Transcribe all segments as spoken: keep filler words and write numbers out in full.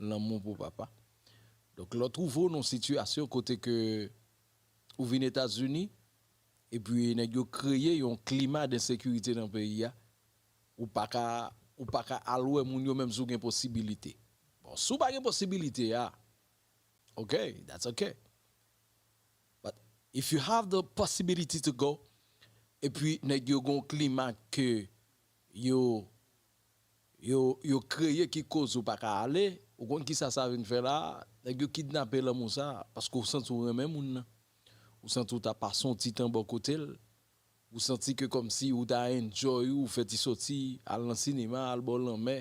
lanmou pou papa. Donk, lè w twouve w nan yon sitiyasyon kote ke ou vin Etazini, epi nèg yo kreye yon klima densekirite nan peyi a, ou pa ka, ou pa ka al wè moun yo menm si w gen posibilite. Bon, si w pa gen posibilite a, ok, that's ok. But if you have the possibility to go, epi nèg yo gon klima ke yo, yo, yo kreye ki koz ou pa ka ale, ou konn kisa sa vin fè la? Nèg yo kidnape lanmou sa, paske ou santi w renmen moun nan. Ou santi w ta pase yon ti tan bò kote l. Ou santi ke kòmsi ou ta enjoy ou, fè ti soti, al nan sinema, al bò lanmè,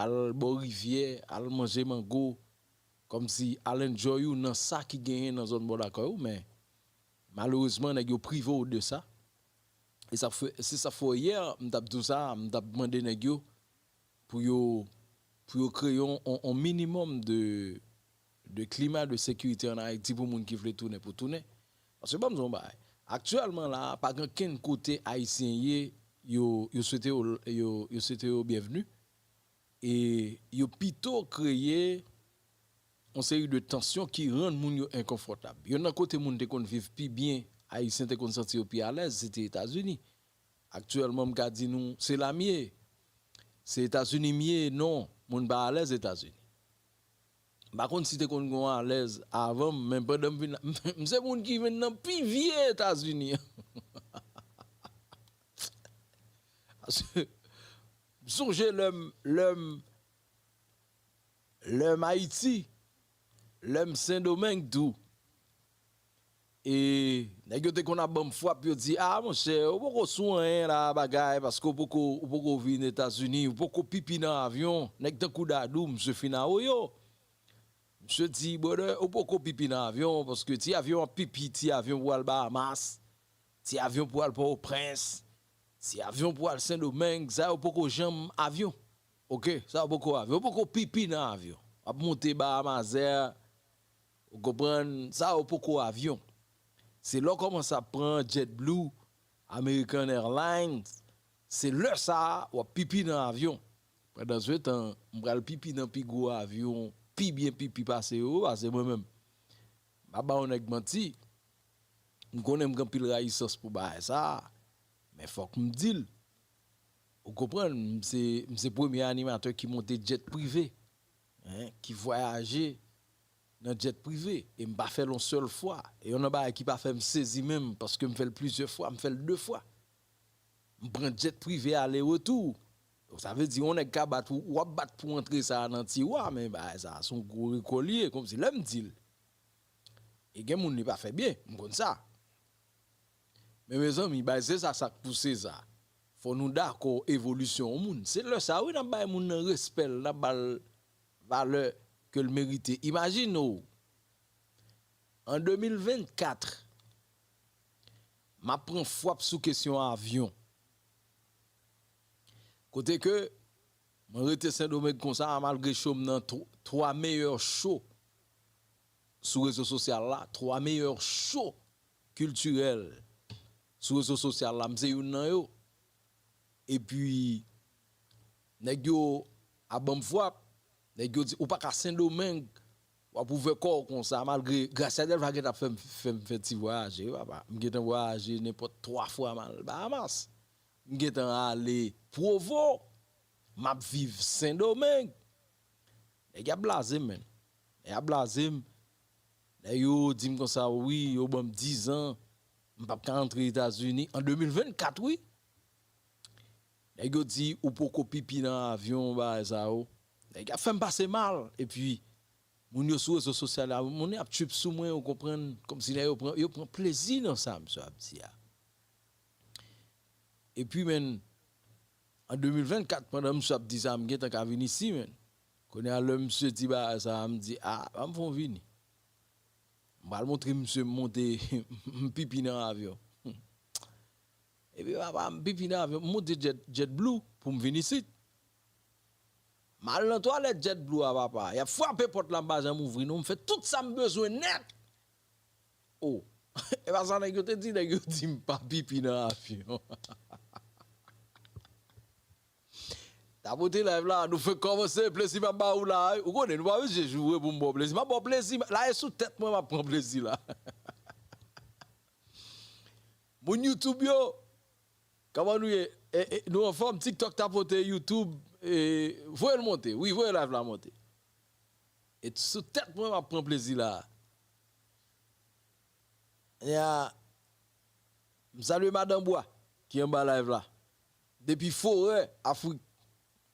al bò rivyè, al manje mango, kòmsi al enjoy ou nan sa ki genyen nan zòn bò lakay ou, men malerezman, nèg yo prive w de sa. E sa fè, se sa fè yè, m t ap di w sa, m t ap mande nèg yo pou yo, pou yo kreye yon, yon, yon minimòm de, de klima de sekirite an Ayiti pou moun ki vle tounen pou tounen. Paske ban m di w yon bagay. Aktyèlman la, pa gen kenn kote Ayisyen ye, yo, yo swete yo, yo, yo swete yo byenvni. E yo pito kreye yon seri de tansyon ki rann moun yo enkonfòtab. Youn nan kote moun te konn viv pi byen, Ayisyen te konn santi yo pi alèz, se te Etazini. Aktyèlman, m ka di nou, se la m ye. Se Etazini m ye, non, moun pa alèz Etazini. M pa konn si te konn gen yon alèz avan m, men pandan m vin la, m se moun ki vin nan pi vye Etazini an. Paske m sonje lè m, lè m, lè m Ayiti, lè m Sendomeng tou. E nèg yo te konn ap ban m fwap, yo di, "A, monchè, ou poko sou anyen la, bagay, paske ou poko, ou poko vin Etazini, ou poko pipi nan avyon." Nèg tankou Dadou, misye fin awoyo. Misye di, "Brother, ou poko pipi nan avyon, paske ti avyon ap pipi, ti avyon pou al Bahamas, ti avyon pou al Pòtoprens, ti avyon pou al Sendomeng, sa yo poko janm avyon." Ok, sa yo poko avyon. Yo poko pipi nan avyon. W ap monte Bahamas Air, ou konprann, sa yo poko avyon. Se lè w kòmanse ap pran JetBlue, American Airlines, se lè sa a w ap pipi nan avyon. Pandan se tan, m pral pipi nan pi gwo avyon, pi byen pipi pase yo, pase mwen menm. M pa ba yon nèg manti. M konnen m gen anpil rayisans pou bagay sa a, men fòk m di l. Ou konprann, m se, m se premye animatè ki monte jet prive, hein, ki vwayaje nan jet prive, e m pa fè l yon sèl fwa. E youn nan bagay ki pa fè m sezi menm, paske m fè l plizyè fwa, m fè l de fwa. M pran jet prive ale retou. Donk, sa vle di, yon nèg ka bat ou, w ap bat pou antre sa a nan tiwa, men bagay sa a, se yon gwo rekò li ye, kòmsi lè m di l. E gen moun li pa fè byen, m konn sa. Men mezanmi, bay Seza sa k pou Seza. Fò nou dakò evolisyon yon moun. Se lè sa a, wi, n ap bay moun nan respè l, n ap ba l valè ke l merite. Imajine w, an de mil vennkat, m ap pran fwap sou kesyon avyon. Kote ke mwen rete Sendomeng konsa, malgre cho m nan tw-, twa meyè cho sou rezo sosyal la, twa meyè cho kiltirèl sou rezo sosyal la, m se youn nan yo. Epi, nèg yo ap ban m fwap, nèg yo di, "Ou pa ka Sendomeng, w ap ouvè kò w konsa," malgre Gracia Delva gentan ap fè m, fè m fè ti vwayaje, wi, papa. M gentan vwayaje nenpòt twa fwa m al Bahamas. M gentan ale Pwovo, m ap viv Sendomeng. Nèg y ap blaze m, men. Nèg y ap blaze m. Lè yo di m konsa, wi, yo ban m dizan, m p ap ka antre Etazini. An de mil vennkat, wi. Nèg yo di, "Ou poko pipi nan avyon," bagay sa yo. Nèg y ap fè m pase mal. Epi, moun yo sou rezo sosyal la, moun yo ap trip sou mwen, ou konprann, kòmsi nèg yo pran, yo pran plezi nan sa misye ap di a. Epi, men, an de mil vennkat, pandan misye ap di sa, m gentan ka vin isi, men. Kounye a, lè misye di bagay sa, m di, "A, ban m fè w vini." M pral montre misye m monte, m pipi nan avyon. Epi, papa, m pipi nan avyon, m monte jet, JetBlue pou m vin isit. M al nan twalèt JetBlue a, papa. Y ap frape pòt la, m pa janm ouvri, non. M fè tout sa m bezwen nèt. O. E pa sa nèg yo te di, nèg yo di m pa pipi nan avyon. Tapote live la, nou fenk kòmanse, plezi m ap ba ou la. Ou konnen, nou pa bezwen joure pou m ba w plezi. M ap ba w plezi, la e sou tèt mwen m ap pran plezi la. Moun YouTube yo, kòman nou ye? E, e, nou anfòm? TikTok tapote, YouTube, e, voye l monte. Wi, voye live la monte. E sou tèt mwen m ap pran plezi la. Ya, m salye Madan Bwa ki anba live la. Depi Forè, Afrik.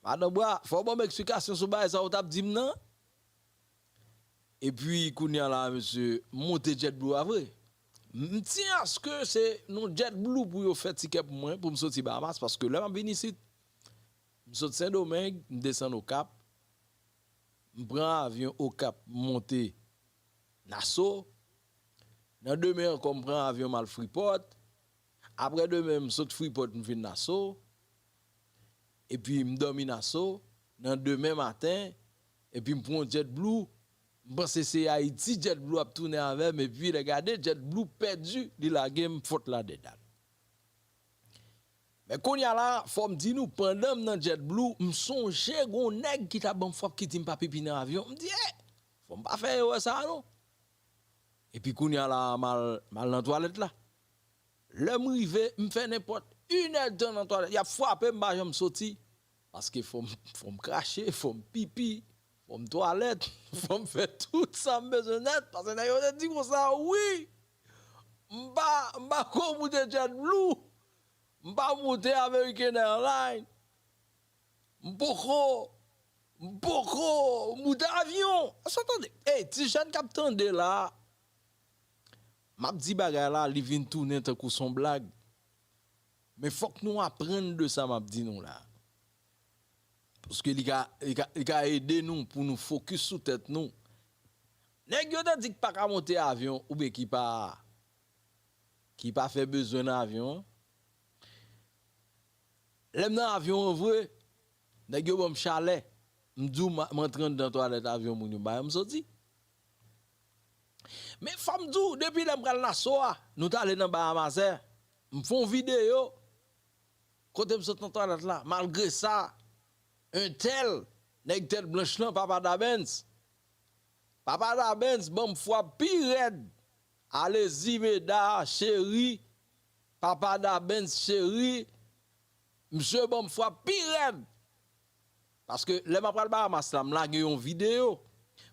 Madan Bwa, fò w ban m eksplikasyon sou bagay sa ou t ap di m nan. Epi kounye a la, mesye, m monte JetBlue a vre. M tyen aske se nan JetBlue pou yo fè tikè pou mwen, pou m soti Bahamas, paske lè m ap vin isit, m sot Sendomeng, m desann Okap, m pran avyon Okap, m monte Nassau. Nan demen ankò, m pran avyon m al Freeport. Aprè demen, m sot Freeport, m vin Nassau. Epi m dòmi Nassau. Nan demen maten, epi m pran JetBlue. M panse se Ayiti JetBlue ap tounen avè m. Epi lè gade, JetBlue pèdi, li lage m Fort Lauderdale. Men kounye a la, fò m di nou, pandan m nan JetBlue, m sonje gon nèg ki t ap ban m fwap ki di m pa pipi nan avyon. M di, "Ey, fò m pa fè erè sa a non." Epi kounye a la, m al, m al nan twalèt la. Lè m rive, m fè nenpòt inèdtan nan twalèt. Y ap frape m, m pa janm soti. Paske fò m, fò m krache, fò m pipi, fò m twalèt, fò m fè tout sa m bezwen nèt. Paske nèg yo te di konsa, wi, m pa, m pa ko moute JetBlue, m pa moute American Airlines, m poko, m poko moute avyon. Sa tande, ey, ti jèn k ap tande la, m ap di bagay la, li vin tounen tankou s on blag. Men fòk nou aprann de sa m ap di nou la. Paske li ka, li ka, li ka ede nou pou nou fokis sou tèt nou. Nèg yo te di k pa ka monte avyon oubyen ki pa, ki pa fè bezwen nan avyon an. Lè m nan avyon an vre, nèg yo ban m chalè. M di w, m, m antre anndan twalèt avyon moun yo, m ba yo, m soti. Men fò m di w, depi lè m pral Nassau a, nou t ale nan Bahamas Air, m fè yon videyo kote m sot nan twalèt la. Malgre sa, entèl, nèg tèt blanch lan, Papa Dabens, Papa Dabens ban m fwap pi rèd. Alezi, Meda, cheri, Papa Dabens, cheri, misye ban m fwap pi rèd. Paske lè m ap pral Bahamas la, m lage yon videyo.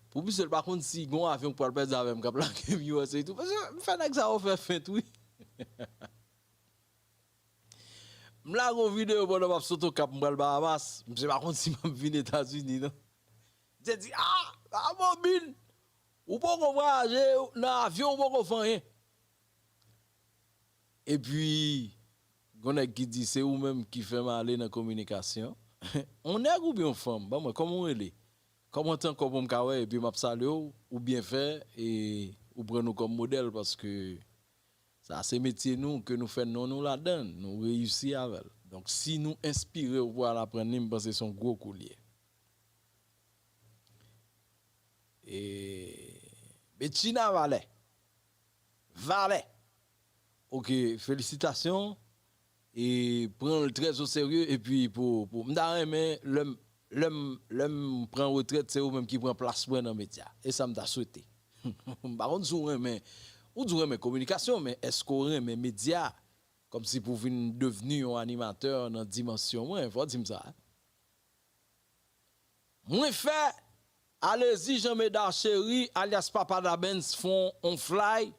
Pou misye, l pa konn si gon avyon k pral pèdi avè m k ap lage m U S A tou. Paske m fè nèg sa yo fè fent, wi. M lage yon videyo pandan m ap sot Okap, m pral Bahamas. Misye pa konn si m ap vin Etazini, non. Misye di, "Ah, ah, Bobin, ou poko vwayaje nan avyon, ou poko fè anyen." Epi, gon nèg ki di, "Se ou menm ki fè m ale nan kominikasyon." On nèg oubyen on fanm? Ban mwen, kòman w rele? Kòmante ankò pou m ka wè, epi m ap salye w, ou byen fè, e ou pran nou kòm modèl, paske sa se metye nou, ke nou fè non nou ladan l, nou reyisi avè l. Donk, si nou enspire w pou al aprann li, m panse se yon gwo kou l ye. E, Betchina Valè. Valè. Ok, felisitasyon. E pran l trè o serye. Epi pou, pou, m ta renmen, lè m, lè m, lè m pran retrèt, se ou menm ki pran plas mwen nan medya. E sa m ta swete. M pa konn si w renmen, ou di w renmen kominikasyon, men èske w renmen medya? Kòmsi pou vin devni yon animatè nan dimansyon mwen, fò w di m sa. Mwen fè Alezi Jean Médard Chéry, alyas Papa Dabens, fè on fly.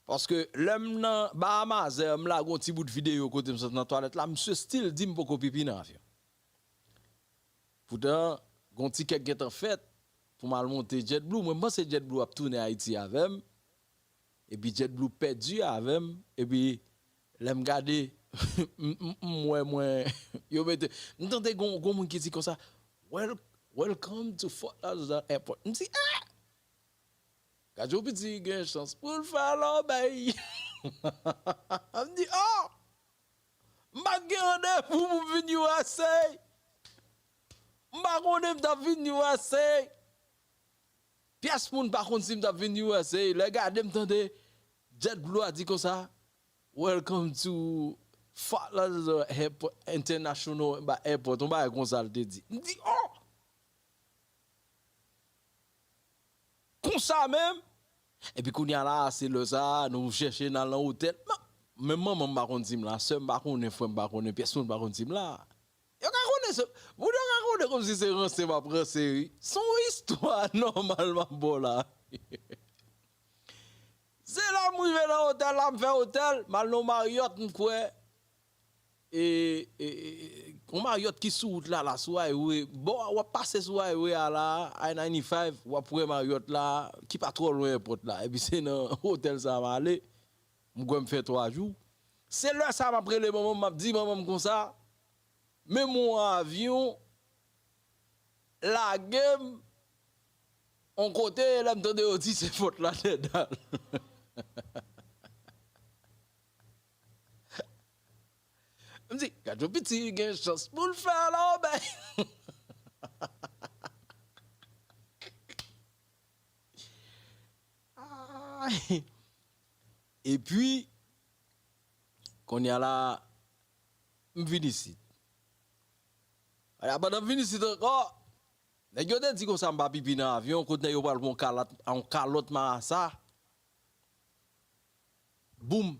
Paske lè m nan Bahamas Air, m lage yon ti bout videyo kote m sot nan twalèt la, misye still di m poko pipi nan avyon. Poutan, gon ti kèk gentan fèt pou m al monte JetBlue. Mwen, m panse JetBlue ap tounen Ayiti avè m. Epi JetBlue pèdi avè m. Epi, lè m gade, m, m, m wè mwen, yo mete, m tande gon, gon moun ki di konsa, "Wel-, welcome to Fort Lauderdale Airport." M di, "Ah!" Gad yon piti gen chans pou l fè lòbèy. M di, "Oh! M pa t gen randevou pou m vin U S A. M pa konnen m t ap vin U S A." Pyès moun pa konn si m t ap vin U S A. Lè gade m tande JetBlue a di konsa, "Welcome to Fort Lauderdale Airport, International Airport, yon bagay konsa l te di. M di, oh! Konsa menm? Epi kounye a la, se lè sa a, nou chèche n al nan otèl. Menm manman m pa konn si m la, sè m pa konnen, frè m pa konnen, pyès moun pa konn si m la. Yo ka konnen se, moun yo ka konnen kòmsi se ranse m ap ranse, wi. Se yon istwa nòmal m ap ba w la. Se la m rive nan otèl la, m fè otèl, m al nan yon Marriott, m kwè. E, e, e, e, yon Marriott ki sou wout la, la, sou highway. Bò, w ap pase sou highway a la, I ninety-five, w ap wè Marriott la, ki pa twò lwen èpòt la. Epi se nan otèl sa a m ale, m kwè m fè twa jou. Se lè sa a m ap rele manman m, m ap di manman m konsa, men m yon avyon, lage m yon kote, lè m tande yo di se Fort Lauderdale. M di, gad yon piti gen chans pou l fè la, obè. Ay. Epi, kounye a la, m vin isit. Ala, pandan m vin isit ankò, nèg yo te di konsa m pa pipi nan avyon, kote nèg yo pral pran yon kalòt, yon kalòt marasa. Boum!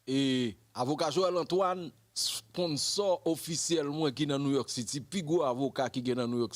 E avoka Joel Antoine, sponsò ofisyèl mwen ki nan New York City, pi gwo avoka ki gen nan New York